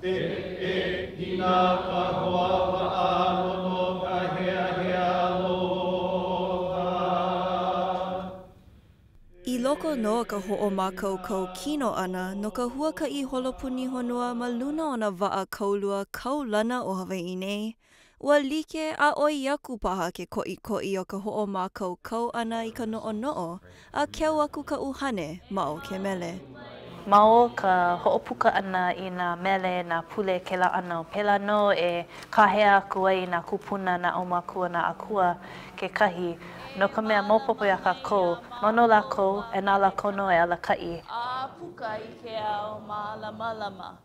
E Hina ka hoa waʻa lono ka heahea aloha. I loko nō o ka hoʻomākaukau kino ʻana no ka huakaʻi holo puni honua ma luna o nā waʻa kaulua kaulana o Hawaiʻi nei, ua like a ʻoi aku paha ke koʻikoʻi o ka hoʻomākaukau ʻana i ka noʻonoʻo a keu aku ka ʻuhane ma o ke mele. Ma o ka hoʻopuka ʻana i nā mele, nā pule kēlā ʻano, pēlā nō e kāhea aku ai i nā kūpuna, nā ʻaumākua, nā akua kekahi, no ka mea, maopopo iā kākou, mau nō lākou, e na lākou nō e alakaʻi. A puka i ke ao mālamalama.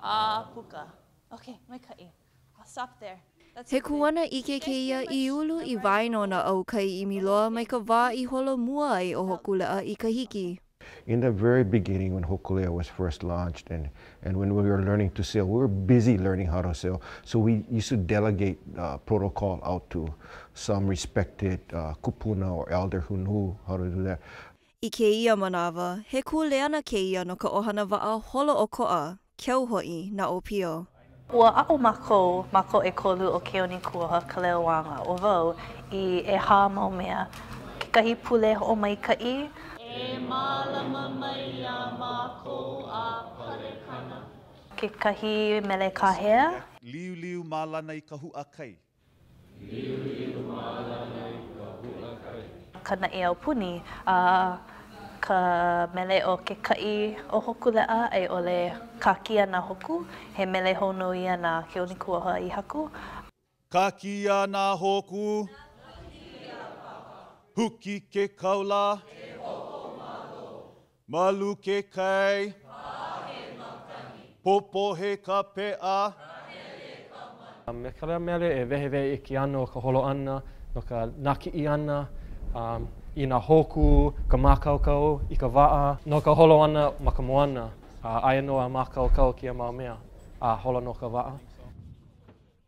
A puka. Okay, maikaʻi. I'll stop there. That's He good. kuanaʻike kēia i ulu i waena o nā ʻaukai ʻimi loa mai ka wā i holo mua ai ʻo Hōkūleʻa i Kahiki. In the very beginning when Hōkūleʻa was first launched and, and when we were learning to sail, we were busy learning how to sail. So we used to delegate uh, protocol out to some respected uh, kupuna or elder who knew how to do that. I kēia manawa, he kuleana kēia no ka ʻohana waʻa holoʻokoʻa, keu hoʻi nā ʻōpio. Ua aʻo mākou, mākou ʻekolu ʻo Keoni Kuoha, Kaleo Wong a ʻo wau, i ʻehā mau mea, kekahi pule hoʻomaikaʻi, E mālama mai iā mākou a palekana. Kekahi mele kāhea. Liuliu mālana i ka huʻa kai. Ka naʻi aupuni, a ka mele ʻo Ke Kaʻi o Hōkūleʻa a i ʻole Kāki a nā Hōkū, he mele hou nō ia na Keoni Kuoha i haku. Kāki a nā hōkū. Huki ke kaula. Malu ke kai. Popohe ka peʻa. Me kēlā mele e wehewehe i ke ʻano o ka holo ʻana, no ka nākiʻi ʻana i nā hōkū, ka mākaukau i ka waʻa, no ka holo ʻana ma ka moana. Aia nō a mākaukau kēia mau mea, a holo nō ka waʻa.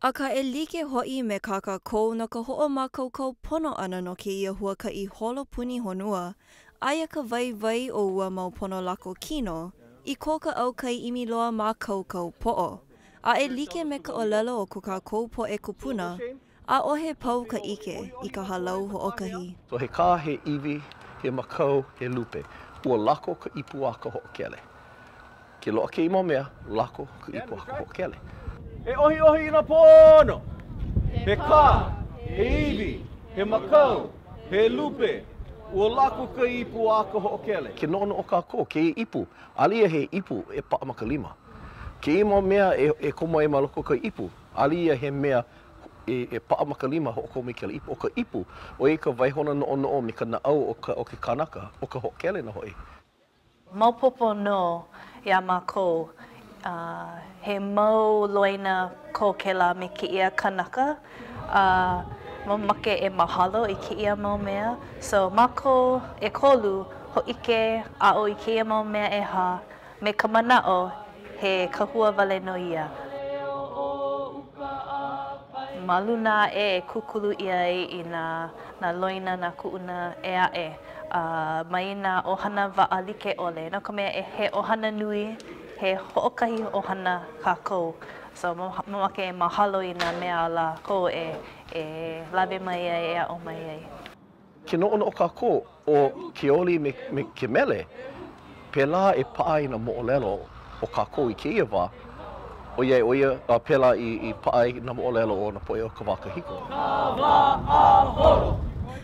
Akā e like hoʻi me kā kākou no ka hoʻomākaukau pono ʻana no kēia huakaʻi holo puni honua, aia ka waiwai o ua mau pono lako kino i ko ka ʻaukai ʻimi loa mākaukau poʻo. A e like me ka ʻōlelo o ko kākou poʻe kūpuna, ʻaʻohe pau ka ʻike i ka hālau hoʻokahi. So he kā, he iwi, he makau, he lupe. Ua lako ka ipu a ka hoʻokele. Ke loaʻa kēia mau mea, lako ka ipu a ka hoʻokele. E ʻohiʻohi i nā pono! He kā, he iwi, he makau, he lupe, ua lako ka ipu a ka hoʻokele. Ke noʻonoʻo kākou, kēia ipu, ʻaʻole ia he ipu e paʻa ma ka lima. Kēia mau mea e komo ai ma loko o ka ipu, ʻaʻole ia he mea e paʻa ma ka lima hoʻokomo i kēlā ipu. ʻO ka ipu, ʻo ia ka waihona noʻonoʻo me ka naʻau o ke kanaka, ʻo ka hoʻokele nō hoʻi. Maopopo nō iā mākou he mau loina ko kēlā me kēia kanaka a mamake e mahalo i kēia mau mea. So mākou ʻekolu hōʻike aʻo i kēia mau mea ʻehā me ka manaʻo he kahua wale nō ia. Ma luna aʻe e kūkulu ʻia ai i nā nā loina, nā kuʻuna ʻē aʻe a mai nā ʻohana waʻa like ʻole, no ka mea he ʻohana nui, he hoʻokahi ʻohana kākou. So mamake e mahalo i nā mea a lākou e e lawe mai ai, e aʻo mai ai. Ke noʻonoʻo kākou, ʻo ke oli me ke mele, pēlā e paʻa ai nā moʻolelo o kākou i kēia wā, ʻoiai ʻo ia, pēlā i paʻa ai nā moʻolelo o nā poʻe o ka wā kahiko. Ka wā a holo.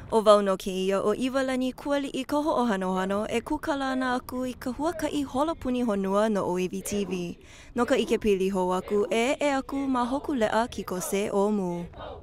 ʻO wau nō kēia ʻo ʻIwalani Kūaliʻi Kahoʻohanohano e kūkala ana aku i ka huakaʻi holo puni honua no ʻŌiwi TV. No ka ʻikepili hou aku, e eʻe aku ma Hōkūleʻa Kiko Se ʻŌmū.